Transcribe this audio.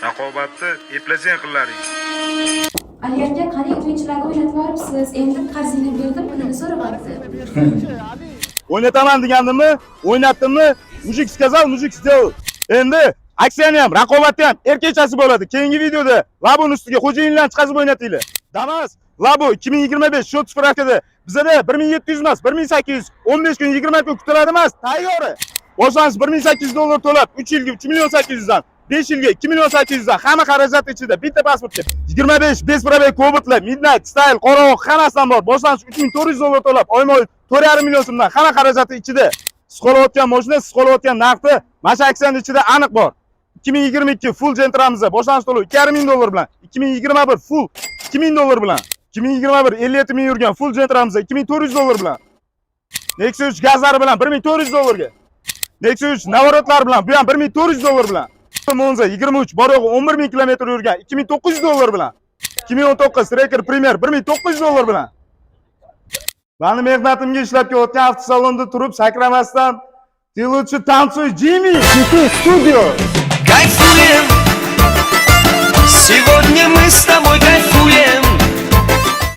Raqobatni eplasang qilaring. Ali aka, qarang, o'yinchilarni o'ynatib yuboribsiz. Endi qarzingni berdim, pulini so'rayapti. O'ynataman degandimmi, o'ynatdimmi, мужик сказал, мужик сделал. Endi aksiyani ham, raqobatni ham erkakchasi bo'ladi. Keyingi videoda Laboni ustiga xo'jayinlarni chiqazib o'ynatinglar. Damas, Labo 2025 счет справка da bizada 1700 emas, 1800, 15 kun, 20 kun kutiladi emas, tayyori. Boshlanish 1800 dollar to'lab, 3 yilga 3 million 800 dan, 5 yilga 2 million 800 dan, hamma xarajat ichida bitta pasportga. 25 без пробег Cobaltlar, Midnight, Style, qora oq hammasidan bor. Boshlanish 3400 dollar to'lab, oyma-oy 4,5 million so'mdan, hamma xarajati ichida. Siz qolayotgan mashina, siz qolayotgan narxi mana shu aksiyani ichida aniq bor. 2022 full Gentramiz boshlanish to'lov 2,5 ming dollar bilan, 2021 full 2000 dollar bilan, 2021 57 ming yurgan full Gentramiz 2400 dollar bilan. Nexia 3 gazlari bilan 1400 dollarga. Nexia 3 наворот lar bilan bu ham 1400 dollar bilan. Monza 23 bor yo'g'i 11 ming kilometr yurgan 2900 dollar bilan. 2019 Tracker Premier 1900 dollar bilan. Mani mehnatimga ishlab kelayotgan avtosalonda turib sakramasdan, ты лучше танцуй, Jimmy. Studio.